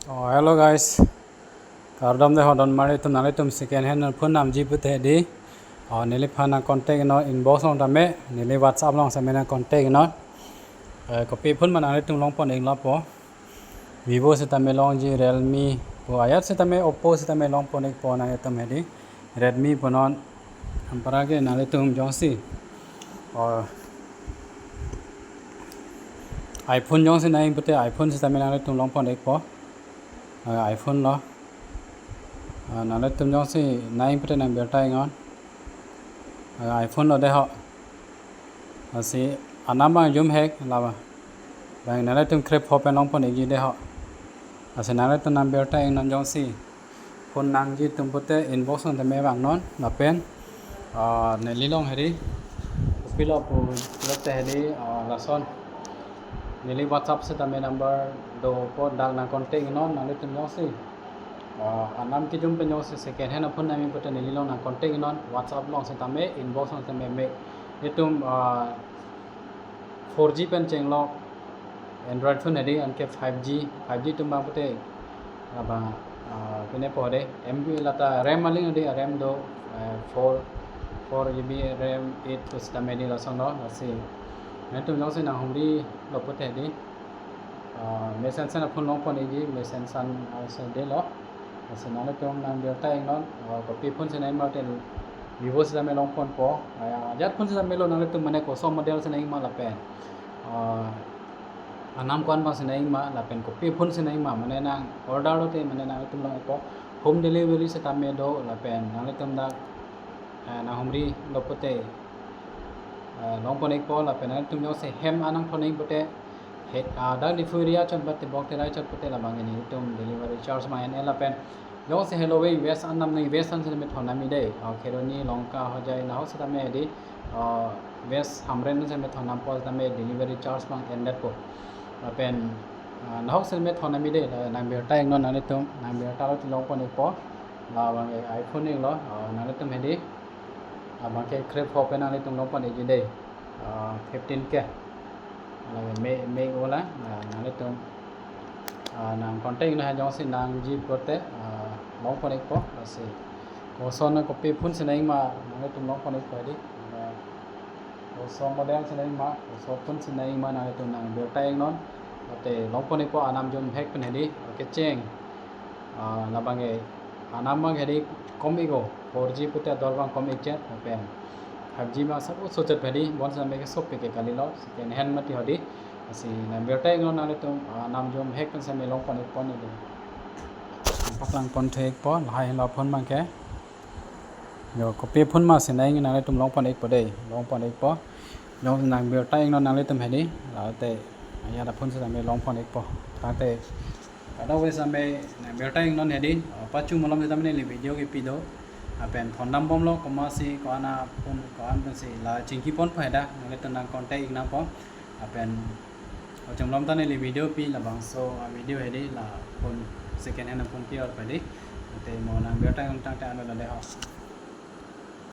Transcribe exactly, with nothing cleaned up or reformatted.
Oh, hello guys. Kardom de ho, don mari tum, nanglitum second hand phone namji pute di. Oh, neliphan nang contact non inbox along tame, neli WhatsApp along tame nang contact non. Eh, kopi phone ma nanglitum longpon-iklo po. Vivo sitame longji, Realme po, ajat sitame Oppo sitame longpon-ikpo nanglitum hedi. Redmi punon, anparke nanglitum jongsi, oh, iPhone jongsi nang-ik pute iPhone sitame nanglitum longpon-ikpo. Ah, iPhone lo. Ah, nanglitum jongsi nang-ik pute nang birta-ik non. Ah, iPhone lo de ho. Lasi anam abang jumhek laba. Bang nanglitum krep ho pen longpon-ikji de ho. Lasi nanglitum nang birta-ik non jongsi phone nangji atum pute inbox along tame vang non lapen, ah, neli along hedi, kopilo pu pulote hedi, ah, lason neli WhatsApp sitame number dopo, dak nang contact non nanglitum jongsi, ah, anam kejum pen jongsi second hand phone nangji pute neli along nang contact non, WhatsApp along sitame inbox along tame me. Itum, ah, four G pen chenglok Android phone hedi, anke five G, five G atum abang pute, abang, ah, pine po de, M B lata RAM aling hedi, RAM do, eh, four, four G B RAM, eight pu sitame di lason lo, lasi nanglitum jongsi nanghumrilo pute hedi, ah, mesen sen phone longpon-ikji, mesen sen, ah, se de lo. Lasi nanglitum nang birta-ik non, ah, kopi phone si nang-ikma te Vivo sitame longponpo. Ah, ajat phone sitame lo, nanglitum mane koson model si nang-ikma lapen, ah, anam ko-an abang si nang-ikma lapen kopi phone si nang-ikma, mane nang order lote mane nanglitum long-ikpo. Home delivery sitame do lapen nanglitum dak, eh, nanghumrilo pute, eh, longpon-ikpo lapen nanglitum jongsi hem an nangthon-ik pute, he, ah, dak Diphu area chot ba Tebok Terai chot pute labang nelitum delivery charge abang en-e lapen jongsi helo we West an nam nang, West an sitame thon nangji de. Ah, Kheroni, Lanka, Hojai, nahok sitame di, ah, West Hamren sitame thon nampo sitame delivery charge abang endetpo. Lapen, ah, nahok sitame thon nangji de, la nang birta-ik non nanglitum, nang birta lote longpon-ikpo. Labang iPhone-iklo, ah, nanglitum hedi, ah, abangke krep ho pen nanglitum longpon-ikji de. Ah, fifteen K. Lake me, me ola, ah, nanglitum, ah, nang contact non, jongsi nangji pute, ah, longpon-ikpo, lasi koson kopi phone si nang-ikma nanglitum longpon-ikpo di. Ah, koson model si nang-ikma, koson phone si nang-ikma nanglitum nang birta-ik non. Lote longpon-ikpo, anam jumhek pen hedi, kecheng. Ah, labang ke anam abang hedi kom-ikpo, four G pute ador abang kom-ik chot, lapen five G abang sabo sochet hedi, bonsitame ke sopik ke kalilo, second hand mati hedi. Lasi nang birta-ik non nanglitum, ah, anam jumhek pen sitame longpon-ikpo neli. Paklang pon thek po, lahai lo phone abangke. Jo, kopi phone ma si nang-ik nanglitum longpon-ikpo de, longpon-ikpo. Jong nang birta-ik non nanglitum hedi, late ajat phone sitame longpon-ikpo. Late kadokave sitame nang birta-ik non hedi, ah, pachu malom sitame neli video kepi do. Lapen thon dambomlo, komatsi ko-an aphone ko-an pensi la chingki ponpo heda, nanglitum nang contact-ik nangpo. Lapen ochom malom ta neli video pi labangso avideo hedi, la phone second hand phone pi or padi. Ante mo nang birta-ik non tangte ano lo de ho.